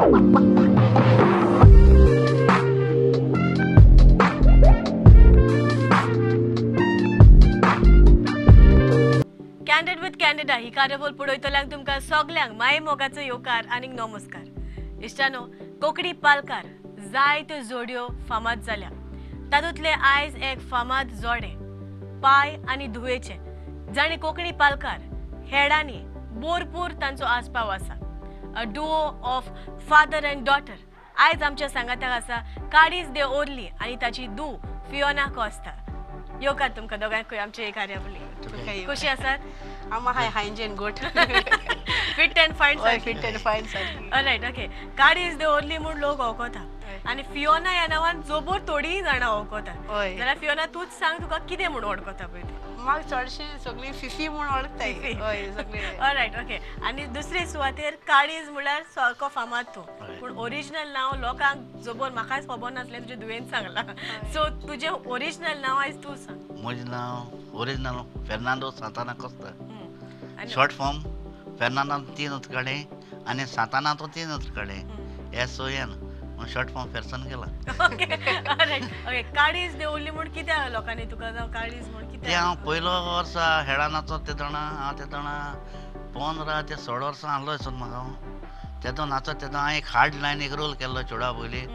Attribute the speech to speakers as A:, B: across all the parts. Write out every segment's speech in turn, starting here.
A: Candid with candida ही कार्यावळ पळयतल्यांक तुमकां सगल्यांक माये मोगाचो येवकार आनी नमस्कार. इश्टानो, कोंकणी पालकार जायत्यो जोडयो फामाद जाल्या. तातूंतले आयज एक फामाद जोडे पाय आनी धुवेचे, जाणी कोंकणी पालकार हेडांनी भरपूर तांचो आस्पाव आसा. A duo of father and daughter आयज आमच्या सांगाताक आसा काडीज दे ओर्ली आनी ताची धूव फियोना कोस्ता. येवकार तुमकां दोगांकूय आमचे हे कार्यावळी. कशी आसात?
B: आमा हाय hygiene good,
A: fit and fine.
B: Fit and fine sir.
A: Right, okay. काडीज they ओर्ली म्हूण लोक वळखता आनी फियोना ह्या नांवान जोबोर थोडीं जाणां वळखता. जाल्यार फियोना, तूंच सांग, तुका कितें म्हूण वळखता पळय तें?
B: म्हाका चडशे सगळीं फिफी म्हूण वळखताय. हय, सगळीं.
A: Right, okay. आनी दुसरे सुवातेर काळीज म्हळ्यार सारको फामाद तूं, पूण ओरिजिनल नांव लोकांक जोबोर म्हाकाच खबर नासलें, तुजें धुवेन सांगलां. सो तुजें ओरिजिनल नांव आयज तूं सांग.
C: म्हजें नांव original Fernando Santana Costa. Short form Fernando तीन उतर काडलें आनी सांताना तो तीन उतर काडलें, SON short form फेरसन केला.
A: Okay, right, okay. काडीज देवली म्हूण कित्याक लोकांनी तुका जावं काडीज म्हूण कित्याक?
C: तें हांव पयलो वर्सा हेडा नाचत तेदोणा हांव तेदोणा 15 ते 16 वर्सां आहलो आसत म्हाका. हांव तेदो नाचत तेदो हांवें एक हार्ड लायन एक रोल केल्लो चेडवा पयलीं.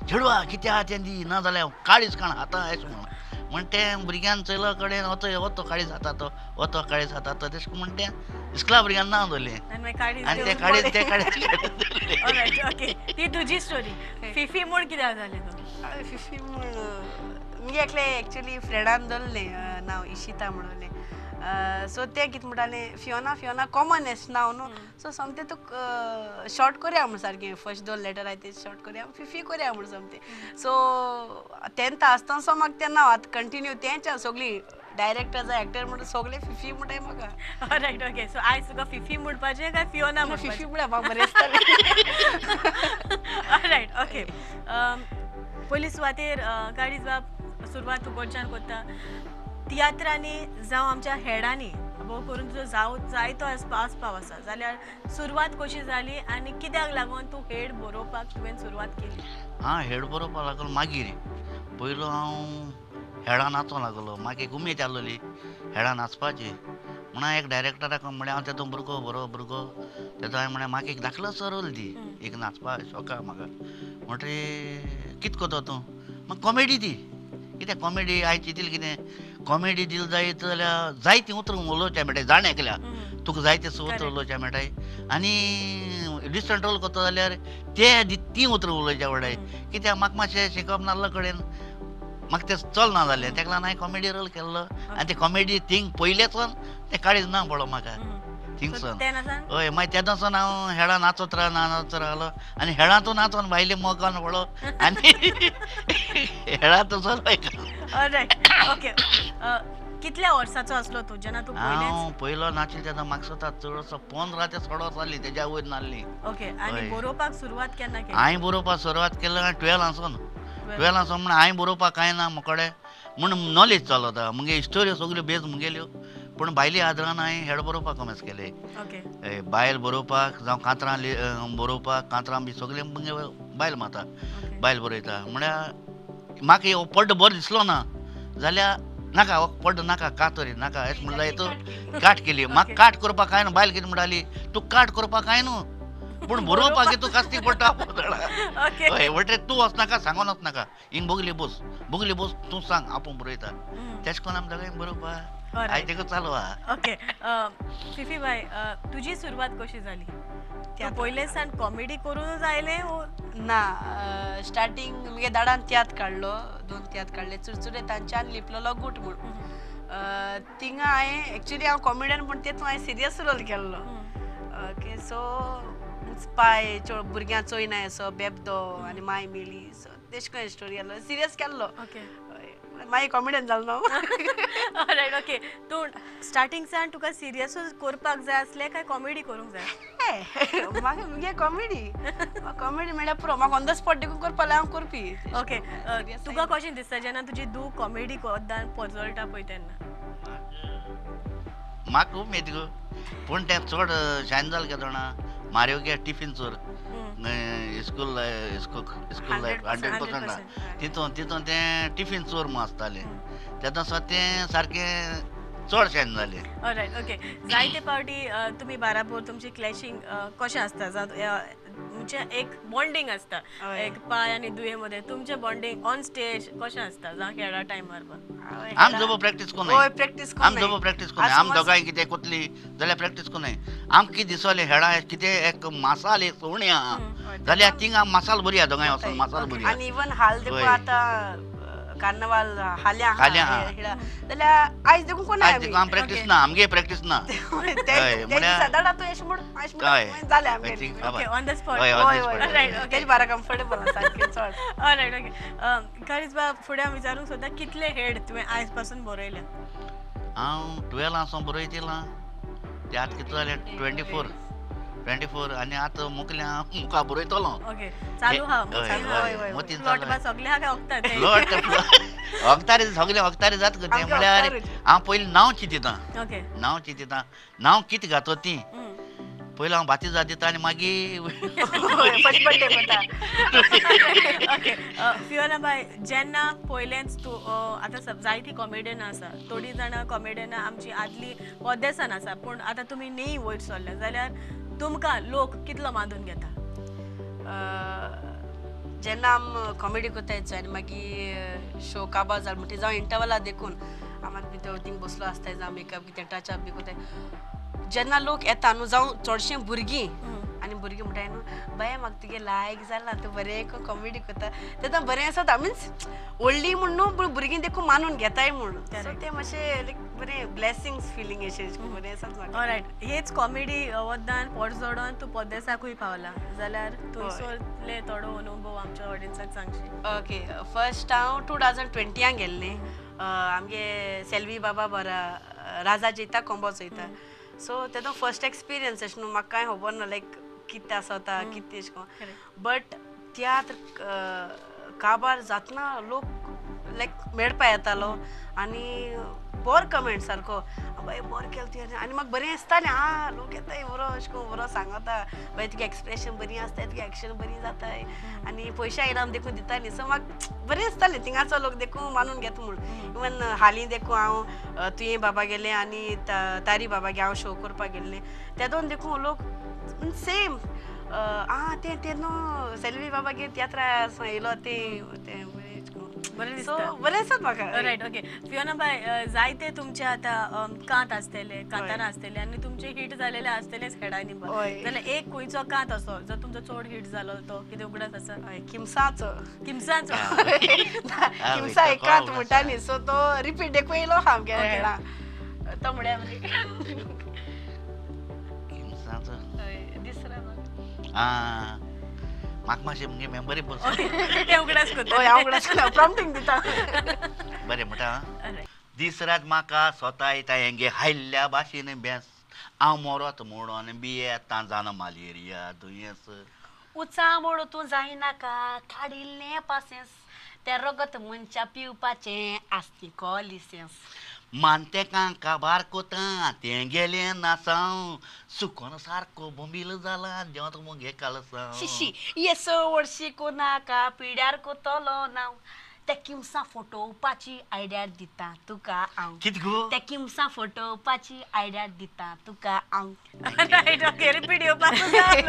C: चेडवा कितें आहा तें दी, ना जाल्यार काळीज काण हाता अशें म्हणून म्हण तें भुरग्यान चयलो कडेन वतो वतो काळीज हाता तो वतो काळीज हाता तो तेश म्हण तें इस्कला भुरग्यान नांव दवरलें आनी तें काळीज तें काळीज.
A: ओके, ती तुजी स्टोरी. फिफी म्हूण कित्याक जालें तूं?
B: फिफी म्हूण मुगे एकलें एक्चुली फ्रेंडान दवरलें नांव, इशिता म्हणलें. सो तें कितें म्हणटालें, फियोना फियोना कॉमन एस नांव न्हू, सो सोमतें तुका शॉर्ट करया म्हूण सारकें फर्स्ट दोन लेटर आहाय ते शॉर्ट करया, फिफी करया म्हूण सोमतें. सो टेंथ आसतना सो म्हाका तें नांव आतां कंटिन्यू तेंच आसा. सगळीं डायरेक्टर जावं एक्टर म्हणटा सगळे फिफी म्हणटाय म्हाका.
A: Right, okay. सो आयज तुका फिफी म्हणपाचें काय फियोना म्हणपाचें?
B: फिफी म्हळ्यार म्हाका बरें दिसतलें.
A: Right, okay. पयली सुवातेर काडीज बाब, सुरवात तूं गोंयच्यान करता. तियात्रांनी जावं आमच्या हेडांनी भोव करून तुजो जावं जायतो आस्पाव आसा, जाल्यार सुरवात कशी जाली आनी कित्याक लागून तूं हेड बरोवपाक तुवें सुरवात केली?
C: हां, हेड बरोवपाक लागलो मागीर. पयलो हांव हेडा नाचोंक लागलो, म्हाका एक उमेद आसलेली हेडा नाचपाची. म्हणून एक डायरेक्टराक म्हळें, हांव तेदो भुरगो बरो भुरगो तेदो हांवें म्हळें म्हाका एक धाकलोसो रोल दी, एक नाचपा शौक आहा म्हाका. म्हणटकीर कितें करता तूं? म्हाका कॉमेडी दी. कितें कॉमेडी? हांवें चिंतलें कितें कॉमेडी दिली जायत जाल्यार जायतीं उतरां उलोवचें मेळटाय, जाण एकल्या तुका जाय तें उतरां उलोवचें मेळटाय. आनी डिसंट रोल करता जाल्यार ते तीं उतरां उलोवचें पडटाय. कित्याक म्हाका मातशें शिकप नासलो कडेन म्हाका तें चलना जालें. तेका लागून हांवें कॉमेडी रोल केल्लो आनी ते कॉमेडी थिंग पयलेंच तें काळीज ना पडलो म्हाका थिंगसून. हय, मागीर तेदोसून हांव हेडा नाचत नाचत रावलो आनी हेडांतू नाचोन भायले मोगान पडलो आनी हेडांतूच.
A: ओके, कितल्या वर्साचो आसलो तूं जेन्ना तूं
C: हांव पयलो नाचिल्लो तेन्ना म्हाका सुद्दां चडसो 15 ते 16 वर्सां जालीं, तेज्या वयर नासली.
A: ओके, आनी बरोवपाक सुरवात केन्ना केली?
C: हांवें बरोवपाक सुरवात केली 12 आसून. 12 आसून म्हण हांवें बरोवपाक कांय ना म्हाका म्हूण नॉलेज चलता मुगे स्टोऱ्यो सगल्यो बेज मुगेल्यो, पूण बायले आदरान हांवें हेड बरोवपाक कमेस केलें. बायल बरोवपाक जावं कांतरां बरोवपाक, कांतरां बी सगळें मुगे बायल माता बायल बरयता. म्हळ्यार म्हाका हो पड्डो बरो दिसलो ना जाल्यार नाका हो पड्डो नाका, कातरी नाका अशें म्हणल्यार तूं काट केली. म्हाका काट करपाक कांय ना, बायल कितें म्हणटाली, तूं काट करपाक कांय न्हू पूण बरोवपाक तूं कास्तीक पडटा. हय, म्हणटकीर तूं वचनाका, सांगोन वचनाका, हिंग बगली बस, बगली बस, तूं सांग आपूण बरयता. तेश कोन्न आमी दोगांय बरोवपा आयज तेका चालू आहा.
A: ओके, फिफी बाय, तुजी सुरवात कशी जाली? पयले सान कॉमेडी करूनच आयलें?
B: ना, स्टार्टींग मुगे दाडान तियात्र काडलो, 2 तियात्र काडले, चुरचुरे तांच्यान लिपलेलो गूट म्हूण. थिंगा हांवें एक्चुली हांव कॉमेडियन पूण तेतून हांवें सिरियस रोल केल्लो. ओके, सो पाय भुरग्यां चोयनाय असो बेबदो आनी माय मेली, सो तेश करून स्टोरी आहलो, सिरियस केल्लो. मागीर कॉमेडियन जालो ना.
A: Right, okay. तूं स्टार्टींग सान तुका सिरियसूच करपाक जाय आसलें काय कॉमेडी करूंक जाय?
B: म्हाका मुगे कॉमेडी, कॉमेडी म्हळ्यार पुरो, म्हाका ऑन the spot देखून करपाक हांव करपी.
A: ओके, तुका कशें दिसता जेन्ना तुजी धूव कॉमेडी कोद्दान पोजळटा पळय तेन्ना?
C: म्हाका उमेद गो, पूण तें चड शायन जालें केदोणा मारियो गे टिफिन चोर स्कूल स्कूल लायफ 100% तितून तितून तें टिफीन चोर म्हूण आसतालें तेन्ना सुद्दां तें सारकें चड शेन जालें.
A: All right okay. जायते पावटी तुमी बाराबोर तुमची क्लॅशींग कशें आसता, म्हणजे एक बॉन्डींग आसता एक पाय आनी दुये मदें, तुमचें बॉन्डींग ऑन स्टेज कशें आसता जावं खेळा टायमार?
C: आम जबो प्रॅक्टीस कोन्नाय, आम जबो प्रॅक्टीस कोन्नाय, आम दोगांय कितें कोतली जाल्यार प्रॅक्टीस कोन्नाय. आम कितें दिसोलें हेडा कितें एक मासाल एक सवणी आहा जाल्यार थिंगा मासाल बरी आहा, दोगांय वचोन मासाल बरी.
B: आनी इवन हाल देखून आतां कार्नवाल हाल्या जाल्यार आयज देखून कोण
C: आम प्रॅक्टीस ना, आमगे प्रॅक्टीस ना.
A: फुडें विचारूंक सोदता, कितले हेड तुवें आयज पासून बरयले?
C: हांव 12 आसून बरयतिला, ते आतां कितले जाले 24 आनी आतां मुखल्या मुखार बरयतलो.
A: चालू आहा
C: वखदारी सगळे वखदारी जाता तें म्हळ्यार हांव पयलीं नांव चिंतिता, नांव चिंतिता, नांव कितें घातो ती पयलीं हांव भाती जात दिता आनी मागीर
A: फियोना बाय, जेन्ना पयलेंच तूं आतां जायती कॉमेडियन आसा, थोडीं जाणां कॉमेडियनां आमची आदली पद्देसान आसा, पूण आतां तुमी न्ही वयर सरले जाल्यार तुमकां लोक कितलो मानून घेता?
B: जेन्ना आम कॉमेडी करताय आनी मागीर शो काबार जालो म्हणटकीर जावं इंटरवला देखून आम आतां भितर थिंग बसलो आसताय, जावं मेकअप कितें टचअप बी करताय, जेन्ना लोक येता न्हू जावं चडशीं भुरगीं आनी भुरगीं म्हणटाय न्हू बाये म्हाका तुगे लायक जाला, तूं बरें कॉमेडी करता, तेन्ना बरें आसा मिन्स व्हडली म्हूण न्हू पूण भुरगीं देखून मानून घेताय म्हूण, सो तें मातशें लायक बरें ब्लेसिंग्स फिलींग अशें बरें आसा.
A: ऑलरायट, हेच कॉमेडी वद्दान पोट जोडोन तूं परदेसाकूय पावला जाल्यार थंयसरले थोडो अनुभव आमच्या ऑडियन्साक सांगशी?
B: ओके, फर्स्ट हांव 2020 गेल्लें, आमगे सेल्वी बाबा बरा राजा जयता कोंबो चोयता, सो तेदो फर्स्ट एक्सपिरियन्स अशें न्हू, म्हाका कांय खबर ना लायक कितें आसता कितें अशें करून, बट तियात्र काबार जातना लोक लायक मेळपा येतालो आनी बरो कमेंट सारको बाय बरो केलो तुवें आनी म्हाका बरें दिसतालें, आं लोक येताय बरो अशें करून बरो सांगता बाय तुगे एक्सप्रेशन बरी आसताय, तुगे एक्शन बरी जाताय आनी पयशे इनाम देखून दिताली, सो म्हाका बरें दिसतालें थिंगाचो लोक देखून मानून घेता म्हूण. इवन हालीं देखून हांव तुयें बाबा गेलें आनी तारी बाबा गे हांव शो करपाक गेल्लें, तेदोन देखून लोक सेम आं तें तेन्ना सेल्वी बाबा गे तियात्रा येयलो तें तें
A: बरें दिसता,
B: बरें दिसता म्हाका.
A: Right okay. फियोना बाय, जायते तुमचे आतां कांत आसतले, कांतारां आसतले आनी तुमचे हिट जालेले आसतलेच हेडांनी, जाल्यार एक खंयचो कांत असो जो तुमचो चड हिट जालो तो कितें उगडास आसा?
B: किमसाचो,
A: किमसाचो,
B: किमसा एक कांत म्हणटा न्ही, सो तो रिपीट देखून येयलो आमगे हेडा तो म्हळ्यार
C: किमसाचो
B: दिसरा
C: आं म्हाका मातशें मुगे मेमरी
A: तें उगडास करता.
B: हय, हांव उगडास करता, प्रॉम्प्टींग दिता.
C: बरें म्हणटा, दीस रात म्हाका स्वता येता हेंगे हायल्ल्या भाशेन बेस, हांव मोरत म्हणून बियेता जाणा मलेरिया दुयेंस,
B: उचा मोड तूं जायनाका काडिल्लें पासेंस, तें रगत मनशा पिवपाचें आसती कॉलिसेंस,
C: मानतेकां काबार कोता तें गेलें नासांव, सुकोन सारको बोंबील जाला देंवत मुगे कालसांव,
B: शिशी येसो शिकूं नाका पिड्यार कोतलो नांव, त्या किमसां फटोवपाची आयडिया दिता तुका हांव,
C: कितें गो
B: त्या किमसां फटोवपाची आयडिया दिता तुका हांव.
A: रायट ओके, रिपीट येवपाक जाय.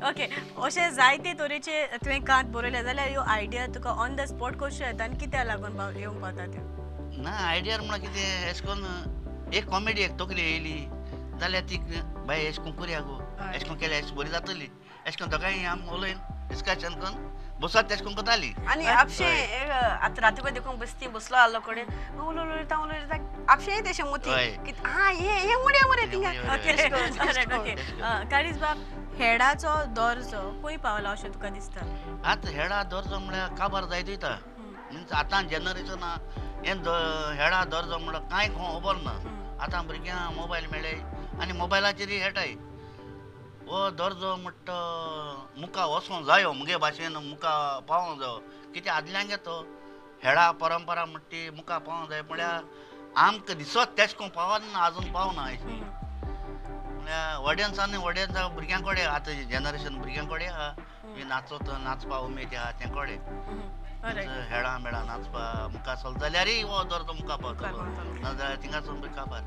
A: ओके, अशें जायते तरेचे तुवें कांत बरयले जाल्यार ह्यो आयडिया तुका ऑन the spot कश्यो येता आनी कित्याक लागून येवंक पावता त्यो?
C: ना आयडिया म्हणल्यार कितें अशें करून एक कॉमेडी एक तकली येयली जाल्यार ती बाय अशें करून करया गो, अशें करून केल्यार अशें बरी जातली, अशें करून दोगांय आम उलयन डिस्कशन करून बसत तेश करून करताली.
B: आनी आपशें आतां राती कडेन देखून बसती बसलो आहलो कडेन उलयता उलयता उलयता आपशें तेशें मोती आं हें मुड्या मरे थिंगा.
A: ओके, काळीज बाब, हेडाचो दर्जो खंय पावला अशें तुका दिसता?
C: आतां हेडा दर्जो म्हळ्यार काबार जायत वयता, मिन्स आतां जनरेशन हें हेडा दर्जो म्हळ्यार कांय खबर ना, आतां भुरग्यांक मोबायल मेळ्ळे आनी मोबायलाचेर हेटाय, हो दर्जो म्हणटा मुखा वचोंक जायो मुगे भाशेन मुखा पावोंक जायो, कित्याक आदल्यांक तो हेडा परंपरा म्हणटा ती मुखा पावोंक जाय, म्हळ्यार आमकां दिसत तेश करून पावना, आजून पावना अशें. ऑडियन्सान ऑडियन्सा भुरग्यां कडेन आतां जनरेशन भुरग्यां कडेन आहा नाचत नाचपा उमेद आहा तें कडेन हेळां मेळां नाचपा मुखार चलता जाल्यारय हो दर तो मुखार पावतलो नाजाल्यार थिंगासून काबार.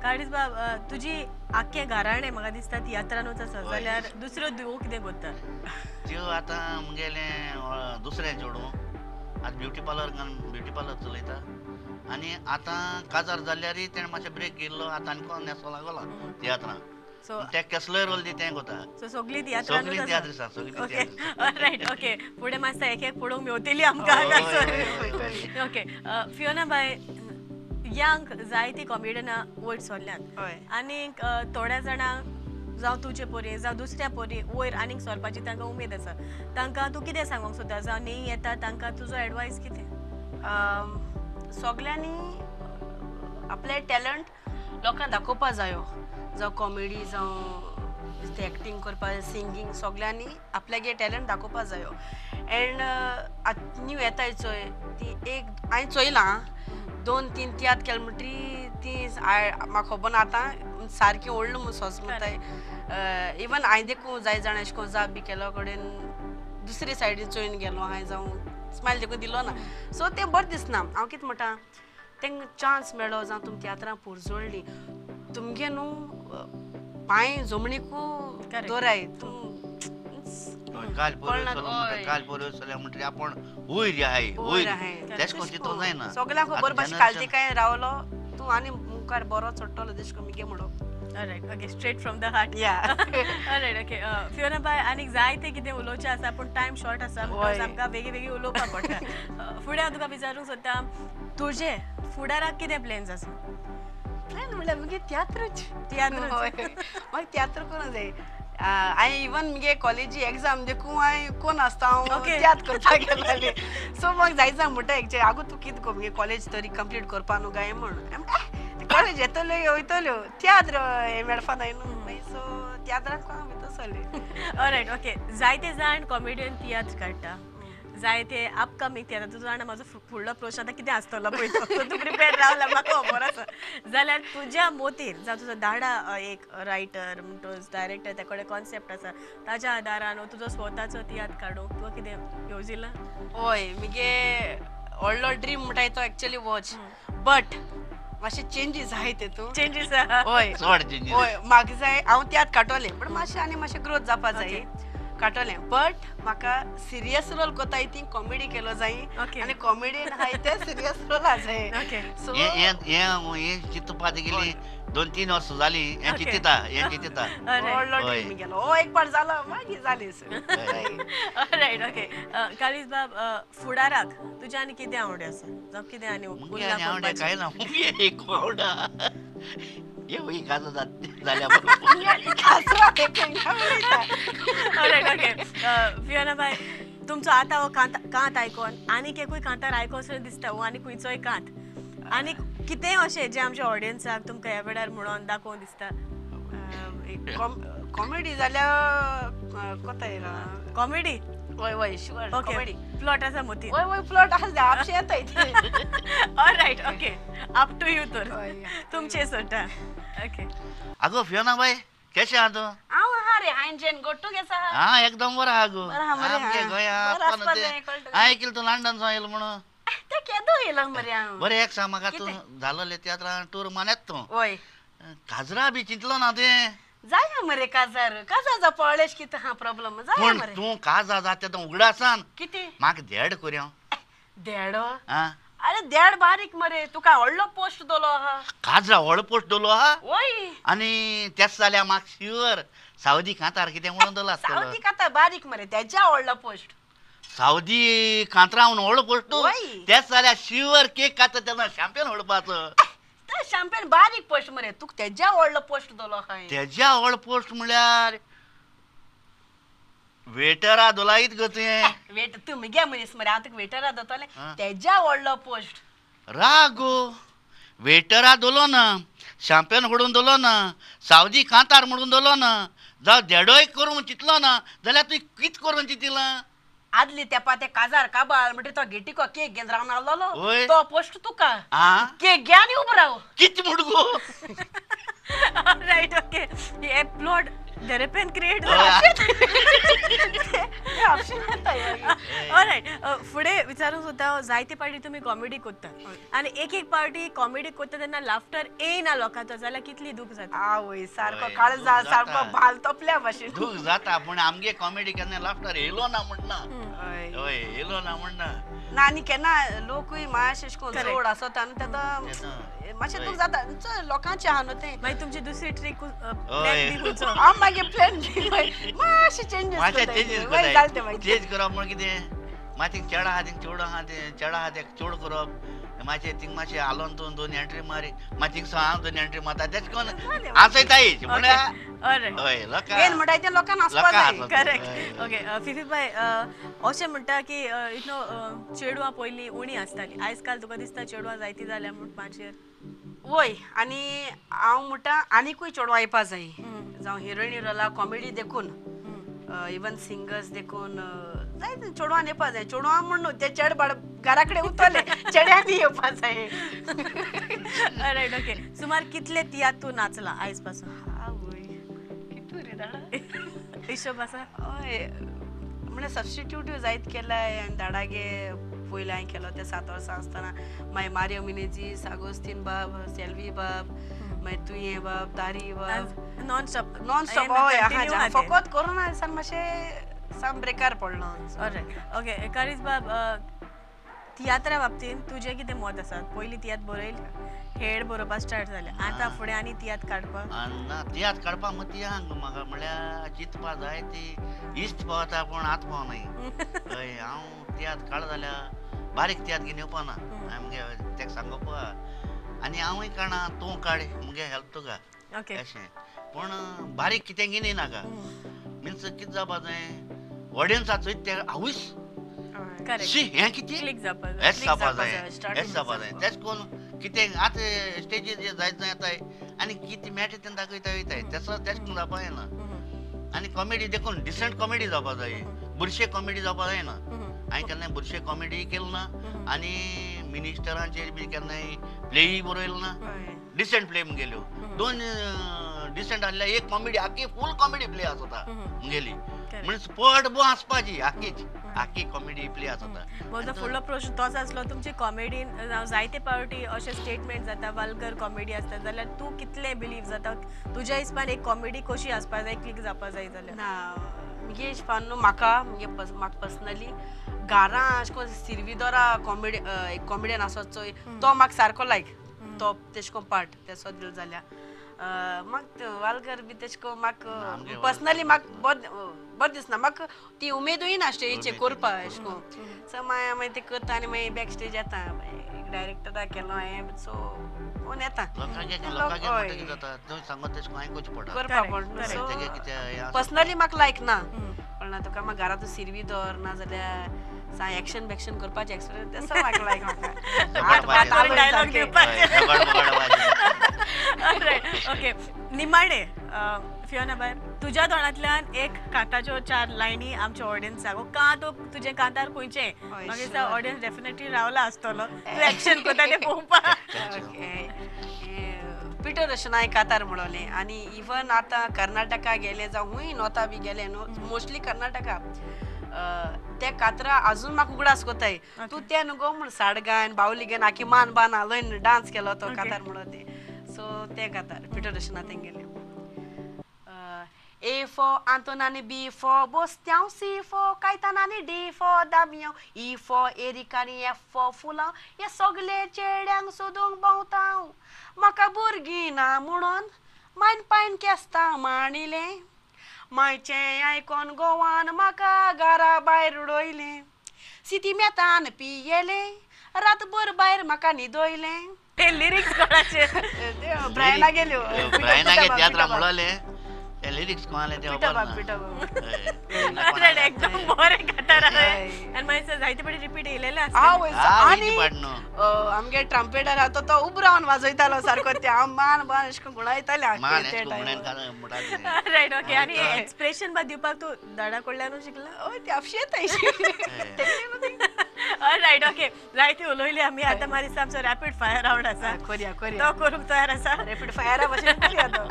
A: काळीज बाब तुजी आख्खें घराणें म्हाका दिसता तियात्रानूच आसा जाल्यार दुसऱ्यो धुवो कितें करता?
C: त्यो आतां मुगेलें दुसरें चेडूं आतां ब्युटी पार्लर ब्युटी पार्लर चलयता आनी आतां काजार जाल्यारय तेणें मातशें ब्रेक घेयल्लो आतां आनी कोण न्हेसो लागला तियात्रान ते कसलोय रोल दी तें कोता.
A: सो सगळीं तियात्रानूच
C: सगळीं तियात्र आसा सगळीं तियात्र.
A: रायट ओके फुडें मातशें एक एक पळोवंक मेवतली आमकां. ओके फियोना बाय यांक जायती कॉमेडियनां वयर सरल्यांत आनीक थोड्या जाणांक जावं तुजे परी जावं दुसऱ्या परी वयर आनीक सरपाची तांकां उमेद आसा तांकां तूं कितें सांगूंक सोदता जावं न्ही येता तांकां तुजो एडवायस कितें?
B: सगल्यांनी आपलें टॅलंट लोकांक दाखोवपा जायो जावं कॉमेडी जावं एक्टींग करपा सिंगींग सगल्यांनी आपल्यागे टॅलंट दाखोवपा जायो. एंड आतां न्यू येताय चोय ती एक हांवें चोयलां 2-3 तियात्र केले म्हणटरी ती म्हाका खबर ना आतां सारकी व्हडलो म्हूण सोस म्हणटाय इवन हांवें देखून जाय जाणां अशें करून जाप बी केलो कडेन दुसरे सायडीन चोयन गेलो हांवें जावं स्मायल देखून दिलो ना सो तें बरें दिसना. हांव कितें म्हणटा तेंकां चान्स मेळ्ळो जावं तुमी तियात्रां पुरजोडली तुमगे न्हू पांय जमनीकू दवराय तूं
C: काल पोरयो चल्या म्हणटरी आपूण वयर आहाय वयर तेश कोन तितून जायना
B: सगळ्यांक खबर भाशेन कालती काय रावलो तूं आनी मुखार बरो चडटलो तेश कोन मुगे म्हणप.
A: Alright, okay, straight from the heart.
B: Yeah.
A: Alright, okay. Fiona बाय आनीक जायते कितें उलोवचें आसा पूण टायम शॉर्ट आसा म्हणटकच आमकां बेगी बेगी उलोवपाक पडटा. फुडें हांव तुका विचारूंक सोदता तुजें फुडाराक कितें प्लॅन्स आसा?
B: प्लॅन म्हणल्यार मुगे तियात्रच
A: तियात्र
B: म्हाका तियात्र करूंक जाय. हांवें इवन मुगे कॉलेजी एग्जाम देखून हांवें कोण आसता हांव तियात्र करपाक गेलें सो म्हाका जाय जाय म्हणटा एकचें आगो तूं कितें गो मुगे कॉलेज तरी कंप्लीट करपा न्हू काय म्हूण कॉलेज येतल्यो वयतल्यो तियात्र हें मेळपा जाय न्हू मागीर सो तियात्राक हांव भितर सरलें.
A: ऑलरायट ओके जायते जाण कॉमेडियन तियात्र काडटा जायते अपकमींग तियात्र तूं जाणा म्हाजो फुडलो प्रश्न आतां कितें आसतलो पळय तूं प्रिपेर रावला म्हाका खबर आसा जाल्यार तुज्या मोतीन जावं तुजो दाडा एक रायटर म्हणटच डायरेक्टर त्या कडेन कॉन्सेप्ट आसा ताज्या आदारान तुजो स्वताचो तियात्र काडूंक तुका कितें येवजिलां?
B: हय मुगे व्हडलो ड्रीम म्हणटाय तो एक्चुअली वॉच बट मातशे चेंजीस आहाय तेतून
A: चेंजीस
B: हय हय म्हाका जाय हांव तियात्र काडटलें पण मातशें आनी मातशें ग्रोथ जावपा जाय काडटलें बट म्हाका सिरियस रोल कोताय ती कॉमेडी केलो जाय आनी कॉमेडीन आहाय ते सिरियस रोल आसाय.
C: सो हें चिंतपा गेली 2-3 वर्सां जालीं हें चिंतता हें चिंतता
B: व्हडलो ड्रीम गेलो हो एक पाट जालो मागीर जालें.
A: रायट ओके काळीज बाब फुडाराक तुज्या आनी कितें आवडे आसा जावं कितें आनी
C: आवडे कांय ना एक आवडा
A: फियोना बाय तुमचो आतां हो कांत आयकोन आनीक एकूय कांतार आयकोसो दिसता हो आनी खंयचोय कांत आनी कितेंय अशें जें आमच्या ऑडियन्साक तुमकां ह्या वेळार म्हणून दाखोवंक दिसता?
B: कॉमेडी जाल्यार कोताय
A: कॉमेडी
B: वय वय शुअर कॉमेडी
A: प्लॉट आसा मोती
B: वय वय प्लॉट आसा आपशे येताय.
A: Alright okay up to you तर तुमचे सोडटा. ओके
C: आगो फियोना बाय केशें आहा तूं?
B: हांव आहा रे हांवें जेन गोट्टू केसो आहा?
C: हां एकदम बरो आहा गो.
B: बरो
C: गोंया हांवें कितें तूं लंडन सावन येयलो म्हणून
B: तें केदो येयला मरे हांव.
C: बरें एक सांग म्हाका तूं जालोले तियात्रान टूर मानेत तूं
B: वय
C: काजरा बी चिंतलो ना तुवें?
B: जाय मरे काजार काजार जावपा व्हडलें कितें आहा प्रॉब्लम जाय मरे.
C: तूं काजार जाता तें उगडासान
B: कितें
C: म्हाका देड कोरया.
B: देडो? अरे देड बारीक मरे तुका व्हडलो पोस्ट दोलो आहा.
C: काजरा व्हडलो पोस्ट दोलो आहा?
B: वय
C: आनी तेच जाल्यार म्हाका शुअर सावदी कांतार कितें म्हणून दोलो आसतलो.
B: सावदी कांतार बारीक मरे तेज्या व्हडलो पोस्ट.
C: सावदी कांतरा म्हणून व्हडलो पोस्ट तेच जाल्यार शुअर केक खाता तेन्ना शॅम्पेन व्हडपाचो.
B: शॅम्पेन बारीक पोस्ट मरे तुका तेज्या व्हडलो पोस्ट दोलो आहा.
C: तेज्या व्हडलो पोस्ट म्हणल्यार वेटरा दोलायत गो तुवें.
B: वेट तूं मुगे मनीस मरे हांव तुका वेटरा दोतलें तेज्या व्हडलो पोस्ट.
C: रागो वेटरा दोलो ना शॅम्पेन व्हडून दोलो ना सावदी कांतार म्हणून दोलो ना जावं देडोय करूंक चिंतलो ना जाल्यार तुवें कित करूंक चिंतिलां?
B: आदली तेपा ते काजार काबार म्हणटा तो गेटिको केक घेवन रावन आसलेलो तो पोस्ट तुका केक घे आनी उबो राव.
C: कित म्हूण गो?
A: रायट ओके हे प्लॉट देरेपेन क्रिएट जाला. ऑलरायट फुडें विचारूंक सोदता, जायते पार्टी तुमी कॉमेडी करता आनी एक एक पार्टी कॉमेडी करता तेन्ना लाफ्टर येयना लोकांचो जाल्यार कितली दूख जाता?
B: आवय सारको काळजा सारको भाल तोपल्या भाशेन
C: दूख जाता. पूण आमगे कॉमेडी केन्ना लाफ्टर येयलो ना म्हणना. हय येयलो ना म्हणना
B: ना. आनी केन्ना लोकूय मातशें अशें करून चड आसता न्हू तेन्ना मातशें दूख जाता लोकांचें आहा न्हू तें.
A: मागीर तुमची दुसरी ट्रीक प्लॅन बी खंयचो?
B: हांव मागीर प्लॅन मातशें चेंजीस
C: करता. चेंज करप म्हण कितें मातशें चेडा आहा थिंग चेडो आहा तें चेडा आहा तें चोड करप मातशें थिंग मातशें हालोवन तूं दोन एंट्री मारी मातशें थिंग हांव दोन एंट्री मारता तेच करून हांसयताय म्हळ्यार हय लोकांक
B: म्हणटा तें लोकांक हांसपा जाय.
A: करेक्ट ओके फिफी बाय अशें म्हणटा की इतलो चेडवां पयलीं उणी आसतालीं, आयज काल तुका दिसता चेडवां जायतीं जाल्या म्हूण माचयेर?
B: वय आनी हांव म्हणटा आनीकूय चेडवां येवपा जाय, जावं हिरोइनी रोला कॉमेडी देखून इवन सिंगर्स देखून जाय चेडवान येवपा जाय. चेडवां म्हण न्हू ते चेड बाड घरा कडेन उरतले, चेड्यांनी येवपा जाय.
A: रायट ओके सुमार कितले तियात्र तूं नाचला आयज पासून?
B: आवय कितू रे दाडा
A: हिशोब आसा?
B: हय म्हळ्यार सबस्टिट्यूट जायत केलाय आनी दाडागे पयलीं हांवें केलो ते 7 वर्सां आसतना. मागीर मारियो मिनेजीस, आगोस्तीन बाब, सेल्वी बाब, मागीर तुयें बाब, तारी बाब,
A: नॉन स्टॉप
B: नॉन स्टॉप. हय आहा फकत कोरोना दिसान मातशें साम ब्रेकार पडलो.
A: ऑलरायट ओके कारीस बाब, तियात्रा बाबतींत तुजें कितें मत आसा? पयलीं तियात्र बरयल हेड बरोवपाक स्टार्ट जालें, आतां फुडें आनी तियात्र काडपाक?
C: ना तियात्र काडपाक मती आहा म्हाका, म्हळ्यार चिंतपा जाय ती इश्ट पावता पूण आत पावनाय. हय हांव तियात्र काड जाल्यार बारीक तियात्र घेवन येवपा ना, हांवें मुगे तेका सांगपा आनी हांवूय काडना तूं काड मुगे हेल्प तुका अशें. पूण बारीक कितें घेवन येयनाका, मिन्स कितें जावपा जाय ऑडियन्सा चोयत ते आवूस शी हें कितें हेंच जावपा जाय हेंच जावपा जाय. तेच करून कितें आतां स्टेजीर जे जायत जाय येताय आनी कितें मेळटा तेन्ना दाखयता वयताय तेसो तेच करून जावपा जायना. आनी कॉमेडी देखून डिसंट कॉमेडी जावपा जाय, बुरशे कॉमेडी जावपा जायना. हांवें केन्नाय बुरशे कॉमेडी केली ना आनी मिनिस्टरांचेर बी केन्नाय प्लेय बरयलो ना. डिसंट प्ले मुगेल्यो दोन डिसंट आसल्यार एक कॉमेडी आख्खी फूल कॉमेडी प्ले आसता मुगेली, म्हणजे स्पॉट बो आसपाची आख्खीच आख्खी कॉमेडी प्ले आसता.
A: म्हजो फुडलो प्रश्न तोच आसलो, तुमची कॉमेडीन जायते पावटी अशे स्टेटमेंट जाता, वल्गर कॉमेडी आसता, जाल्यार तूं कितलें बिलीव जाता तुज्या हिसपान एक कॉमेडी कशी आसपा जाय, क्लिक जावपा जाय जाल्यार?
B: ना मुगे हिसपान न्हू म्हाका मुगे म्हाका पर्सनली घारां अशें करून सिर्विदोरा कॉमेडी एक कॉमेडियन आसत चोय तो म्हाका सारको लायक तो तेशें करून पार्ट तेसो दिलो जाल्यार म्हाका वालगर बी तेशें करून म्हाका पर्सनली म्हाका बरें दिसना, म्हाका ती उमेदूय ना स्टेजीचेर करपा अशें करून. सो मागीर मागीर तें करता आनी मागीर बॅक स्टेज येता डायरेक्टराक केलो हांवें सो कोण येता करपा पडटा. सो पर्सनली म्हाका लायक ना कळना तुका, म्हाका घरांत सिरवी दवर ना जाल्यार सा एक्शन बेक्शन करपाचें एक्सपिरियन्स तेसो म्हाका लायक म्हाका.
A: ओके निमाणे फियोना बाय, तुज्या तोंडांतल्यान एक कांताच्यो 4 लायनी आमच्या ऑडियन्साक, का तो तुजें कांतार खंयचें मागीर ऑडियन्स डेफिनेटली रावला आसतलो तूं एक्शन करता तें पळोवपाक.
B: पिटर रोशनाय कातार म्हणलें आनी इवन आतां कर्नाटका गेलें जावं खूंय नॉर्था बी गेलें न्हू, मोस्टली कर्नाटका ते कातरा अजून म्हाका उगडास कोताय तूं तें न्हू गो म्हण साडगान बावली घेवन आखी मान बान हालोवन डांस केलो तो कातार म्हणून तें. सो तें कातार पिटर रोशना तेंगेलें. ए फॉर आंतोन आनी B for Bostiao, C for Caitan आनी D for Damiao, E for Eric आनी एफ फॉर फुलां, हे सगळे चेड्यांक सोदूंक भोंवता हांव, म्हाका भुरगीं ना म्हणून मायन पायन केस्तांव मांडिलें, मायचें आयकोन गोवान म्हाका घरा भायर उडयलें, सितिमेतान पियेलें, रातभर भायर म्हाका न्हिदयलें.
A: ते लिरिक्स कोणाचे?
B: ब्रायना गेल्यो,
C: ब्रायनागे तियात्रा म्हणलें ते लिरिक्स कोणाले ते खबर ना.
A: एकदम बरें कातार आनी मागीर जायते फावटी रिपीट येयलेलें आसता.
B: आनी आमगे ट्रम्पेटर आहा तो उबो रावन वाजयतालो सारको, ते हांव मान बान अशें करून गुणायतालें.
A: रायट ओके आनी एक्सप्रेशन बा दिवपाक तूं दाडा कडल्यानूच शिकला?
B: हय ते आपशी येता.
A: ऑलरायट ओके जायती उलयली आमी आतां मागीर आमचो रॅपीड फायर रावंड आसा
B: करया करया
A: तो करूंक तयार आसा
B: रॅपीड फायरा भशेन करया तो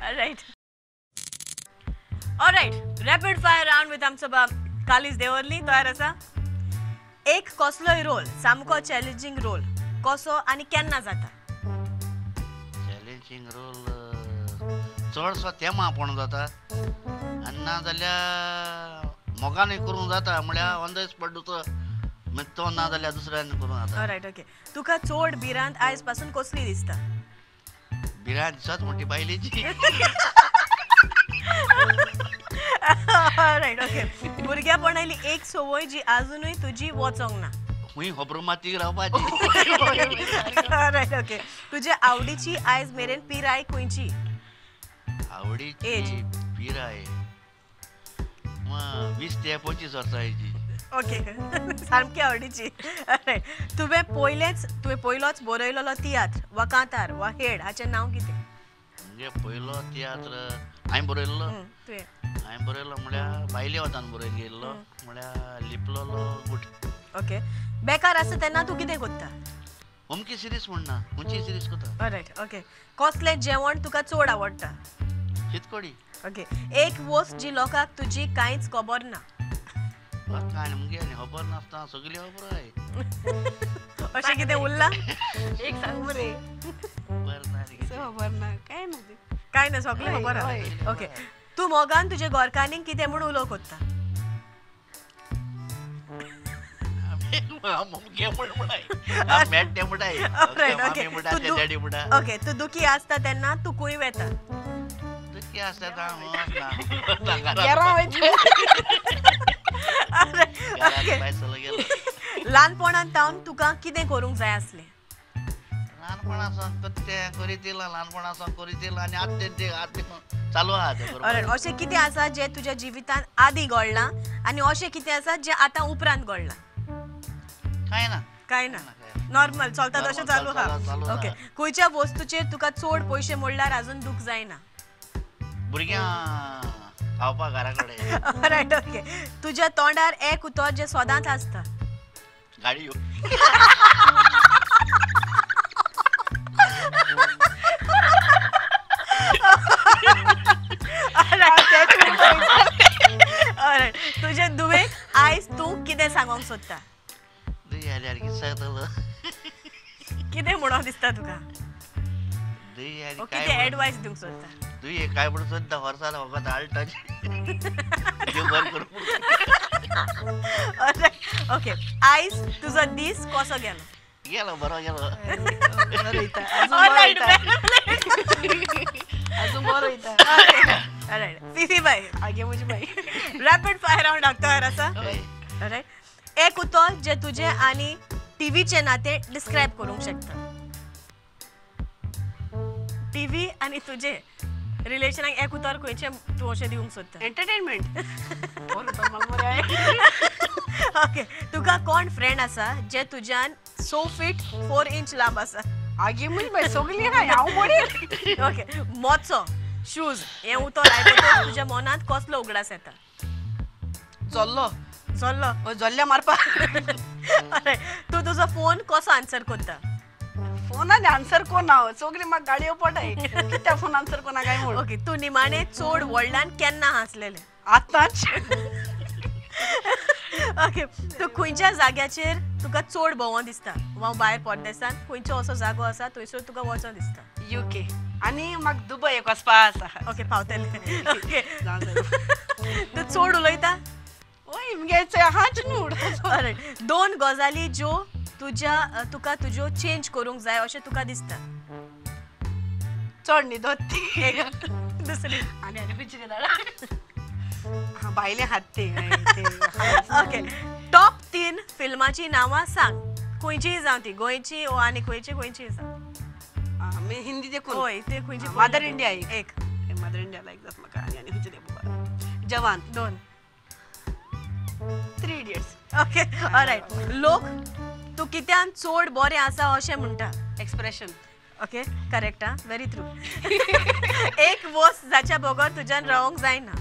A: alright alright rapid fire round with आमचो बाब कालीज देवर्ली तयार आसा एक कसलोय रोल सामको चॅलेंजींग रोल कसो आनी केन्ना जाता
C: चॅलेंजींग रोल चडसो तेमा पण जाता आनी ना जाल्यार मोगानूय करूंक जाता म्हळ्यार ऑन the spot दुसरो तो ना जाल्यार दुसऱ्यान करूंक जाता
A: ऑलरायट ओके तुका चड भिरांत आयज पासून कसली दिसता
C: भिरांत दिसत म्हणटी बायलेची
A: ऑलरायट ओके भुरग्यापणाली एक संवय जी आजुनूय तुजी वचोंक ना
C: हुंय खबरो माती रावपाची
A: ऑलरायट ओके तुजे आवडीची आयज मेरेन पिराय खंयची
C: आवडीची पिराय 20 ते 25 वर्सांची
A: ओके सामकी आवडीची तुवें पयलोच बरयलेलो तियात्र वा कांतार वा हेड हाचें नांव कितें
C: म्हणजे पयलो तियात्र हांवें बरयल्लो
A: तुवें
C: हांवें बरयलो म्हळ्यार बायले वतान बरोवन गेल्लो म्हळ्यार लिपलोलो गुट
A: ओके बेकार आसा तेन्ना तूं कितें करता
C: अमकी सिरीज म्हणना खंयची सिरीज करता
A: ऑलरायट ओके कसलें जेवण तुका चड आवडटा
C: शीतकोडी
A: ओके एक वस्त जी लोकांक तुजी कांयच खबर ना
C: काय मुगे खबर नासता सगळी खबर आहे
A: अशें कितें उरलां
B: एक सांग मरे खबर ना काय ना
A: काय ना सगळें खबर आसा ओके तूं मोगान तुजे घरकान्नीक कितें म्हूण उलोवंक सोदता ओके तूं दुखी आसता तेन्ना तूं खंय वता
C: दुखी आसता
A: ल्हानपणांत तावन तुका कितें करूंक जाय आसलें
C: ल्हानपणासावन तें करीत येयलां ल्हानपणासावन करीत येयलां आनी आतां तें आतां चालू आहा तें
A: अशें कितें आसा जें तुज्या जिवितांत आदीं घडलां आनी अशें कितें आसा जें आतां उपरांत घडलां
C: कांय ना
A: कांय ना नॉर्मल चलता तशें चालू आहा ओके खंयच्या वस्तूचेर तुका चड पयशे मोडल्यार आजून दूख जायना
C: भुरग्यां खावपा घरा कडेन
A: रायट ओके तुज्या तोंडार एक उतर जें सदांच आसता
C: गाडयो
A: तुजे दुवेक आयज तूं कितें सांगोंक सोदता कितें म्हणूंक दिसता तुका कितें एडवायस दिवंक सोदता
C: तुवें काय म्हणून सोदता वर्सां फकत आळटाची
A: ओके आयज तुजो दीस कसो गेलो
C: गेलो बरो गेलो
B: अजून बरो वयता
A: फिफी बाय
B: आगे म्हजी बाय
A: रॅपीड फायर रावंड तयार आसा रायट एक उतर जें तुजें आनी टीव्हीचें नातें डिस्क्रायब करूंक शकता टीव्ही आनी तुजें रिलेशनाक एक उतर खंयचें तूं अशें दिवंक सोदता
B: एंटरटेनमेंट
A: ओके तुका कोण फ्रेंड आसा जे तुज्यान 6 फीट 4 इंच लांब आसा
B: आगे म्हजी बाय सगळीं आहाय हांव बरी
A: ओके मोचो शूज हें उतर आयकतकच तुज्या मनांत कसलो उगडास येता
B: जल्लो
A: जल्लो
B: जल्ल्या मारपा
A: तूं तुजो फोन कसो आन्सर करता
B: फोनान आन्सर कोना सगळीं म्हाका गाडयो पडाय कित्याक फोन आन्सर कोना काय म्हूण
A: ओके तूं निमाणें चड व्हडल्यान केन्ना हांसलेलें
B: आतांच
A: ओके तूं खंयच्या जाग्याचेर तुका चड भोंवों दिसता वा भायर परदेसान खंयचो असो जागो आसा थंयसर तुका वचों दिसता
B: युके आनी म्हाका दुबय एक वचपा आसा
A: ओके पावतलें ओके तूं चड उलयता
B: वय मुगे आहाच न्हू
A: दोन गजाली ज्यो तुज्या तुका तुज्यो चेंज करूंक जाय अशें तुका दिसता
B: चड न्हिदोत ती
A: दुसरी
B: आनी आनी खंयची बायले हात ते
A: ओके टॉप 3 फिल्माची नांवां सांग खंयचीय जावं ती गोंयची ओ आनी खंयची खंयचीय जावं
B: हिंदी देखून
A: हय ते खंयची
B: मदर इंडिया
A: एक
B: मदर इंडिया लायक जाता म्हाका आनी आनी खंयची ते जवान
A: 2
B: 3 इडियट्स
A: ओके ऑलरायट लोक तूं कित्यान चड बरें आसा अशें म्हणटा
B: एक्सप्रेशन
A: ओके करेक्ट आं व्हेरी ट्रू एक वस्त जाच्या बगर तुज्यान रावंक जायना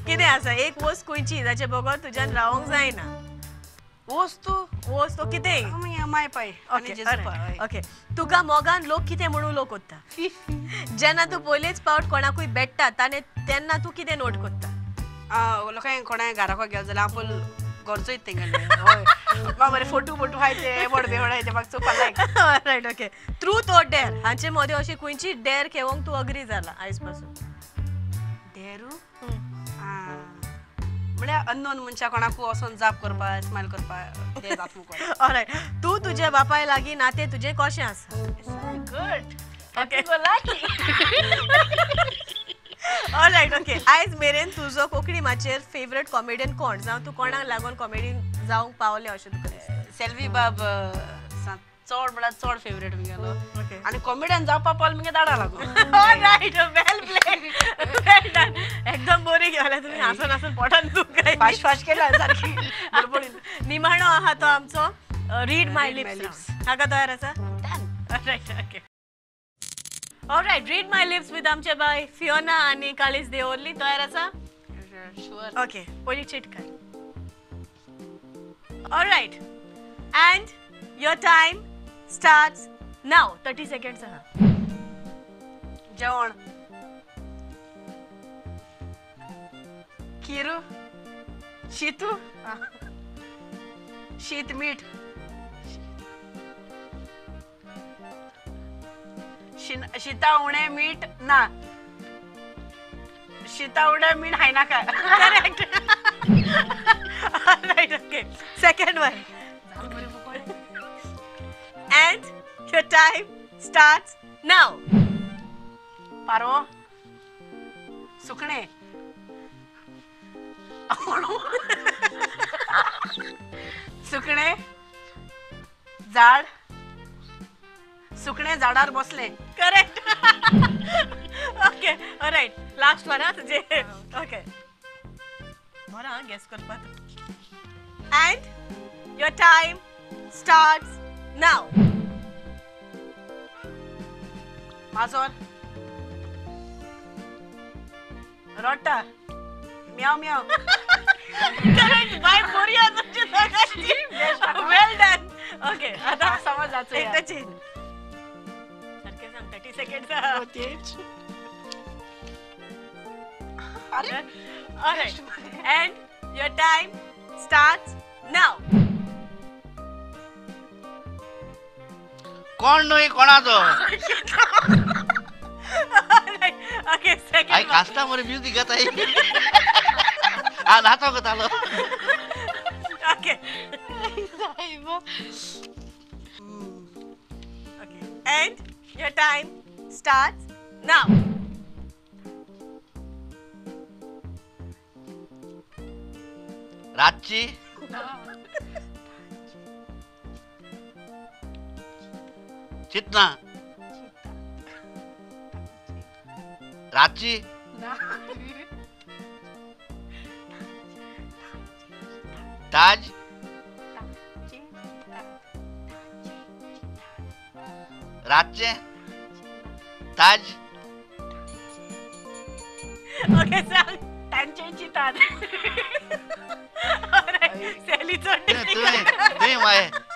A: कितें आसा एक वस्त खंयची जाचे बगर तुज्यान रावंक जायना?
B: वस्तू
A: वस्तू कितें?
B: माय पाय.
A: Okay okay. तुका मोगान लोक कितें म्हणून लोक कोत्ता? जेन्ना तूं पयलेच पावट कोणाकूय भेट्टा ताणें तेन्ना तूं कितें नोट कोत्ता?
B: लोकांक कोणाय घराक गेलो जाल्यार हांव पयलीं गरजोय तेंगेले हय बरें फोटो फोटो आहाय ते व्हड बेवड आहाय ते म्हाका चोवपा लायक.
A: Right okay. Truth or dare हांचे मदें अशी खंयची डॅर घेवंक तूं अग्री जाला आयज पासून?
B: डॅरू म्हळ्यार अननोन मनशा कोणाकू वचोन जाप करपा स्मायल करपा तें जाता मुको.
A: ऑलरायट. तूं तुज्या बापाय लागीं नातें तुजें कशें आसा?
B: Good.
A: Okay alright okay. आयज मेरेन तुजो कोंकणी माचयेर फेवरेट कॉमेडियन कोण जावं तूं कोणाक लागून कॉमेडियन जावंक पावलें अशें तुका दिसता?
B: सेल्वी बाब चड म्हळ्यार चड फेवरेट मुगेलो. आनी कॉमेडियन जावपा पावल मुगे दाडा लागून.
A: Alright well played well done. एकदम बरी गेल्या तुमी हांसून हांसून पोटान दुखय
B: फास्ट फास्ट केला सारकी.
A: निमाणो आहा तो आमचो रीड my lips. हाका तयार आसा? Alright okay. Alright read my lips with आमचे बाय फियोना आनी कालीस देओरली. तयार आसा?
B: शुअर.
A: ओके पयली चीट काड. Alright and your time starts now. 30 seconds आहा.
B: जेवण खीर शीत शीत मीठ शीता उणें मीठ ना शीता उणें मीठ हायनाका.
A: Correct. Alright okay second one and your time starts now.
B: पारो सुकणें सुकणें झाड सुकणें झाडार बसलें.
A: Correct. Okay alright last one हा तुजें. ओके बरें हा गेस करपाक. And your time starts now.
B: माजोर रोटा म्याव म्याव.
A: करेक्ट बाय बरी आहा तुमची सगळ्यांची. Well done. Okay आतां
B: समज जाचो
A: एकदां चेंज सारकें सांग. 30 सेकंड्स आहा. Alright and your time starts now.
C: कोण न्हय कोणाचो?
A: Okay second.
C: I कास्ता मरे म्युझिक गाता आ नाचो जालो.
A: Okay okay and your time starts now.
C: रातची चितना रातची ताज रातचे ताज.
A: ओके सांग.
B: तांचे चितात.
C: तुवें मागीर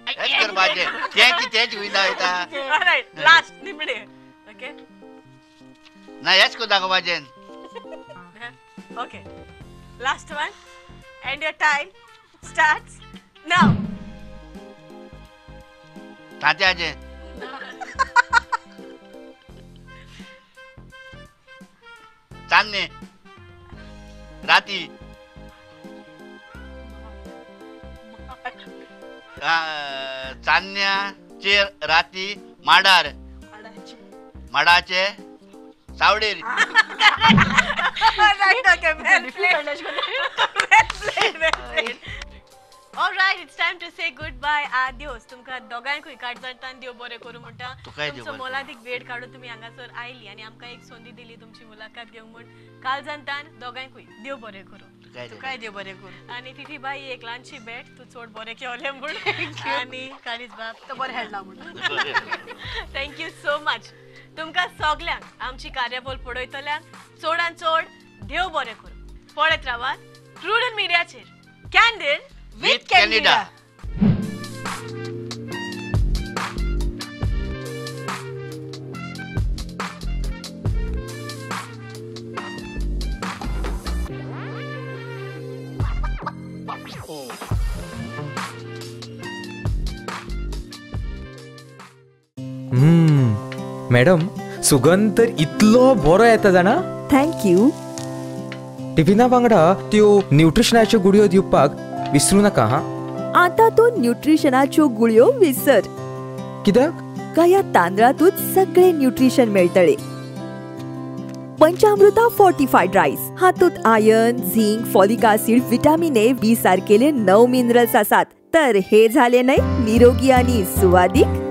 C: हेच करपाचें तें तेच वयता वयता.
A: ऑलरायट लास्ट निमणे. ओके
C: ना हेच करता दाखोवपाचें.
A: Okay last one and your time starts now.
C: तात्याचें चान्नें राती चान्न्याचेर राती माडार माडाचे सावडेर.
A: Alright, it's time to say goodbye. Adios. तुमकां दोगांयकूय काळजांतल्यान देव बरें करूं म्हणटा. तुमचो मोलादीक वेळ काडून तुमी हांगासर आयली आनी आमकां एक संदी दिली तुमची मुलाखत घेवंक म्हूण. काळजांतल्यान दोगांयकूय देव बरें करूं.
B: तुकाय देव बरें करूं.
A: आनी फिफी बाई एक ल्हानशी भेट, तूं चड बरें खेळलें म्हूण आनी कालीज बाब
B: तो बरें खेळना म्हूण.
A: Thank you so much. तुमकां सगल्यांक आमची कार्यावळ पळयतल्यांक चडान चड देव बरें करूं. पळयत रावात प्रुडंट मिडियाचेर कॅन्डीड
C: विथ कॅन्डिडा.
D: मॅडम, सुगंध तर इतलो बरो येता जाणा.
E: Thank you.
D: टिफिना वांगडा त्यो न्यूट्रिशनाच्यो गुळयो दिवपाक विसरू नाका. हा,
E: आता तूं न्यूट्रिशनाच्यो गुळयो विसर.
D: कित्याक?
E: ह्या तांदळातूच सगळे न्यूट्रिशन मेळटले. पंचामृता फोर्टिफायड रायस हातूंत iron, zinc, folic acid, vitamin A, B सारकेले 9 minerals आसात. तर हे झाले न्हय निरोगी आणि सुवादीक.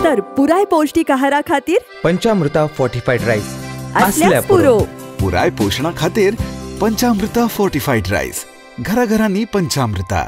E: तर पुराय पौष्टिक आहारा खातीर
D: पंचामृता फोर्टिफायड रायस
E: असल्याच पुरो.
F: पुराय पोषणा खातीर पंचामृता फोर्टिफायड रायस. घराघरांनी पंचामृता.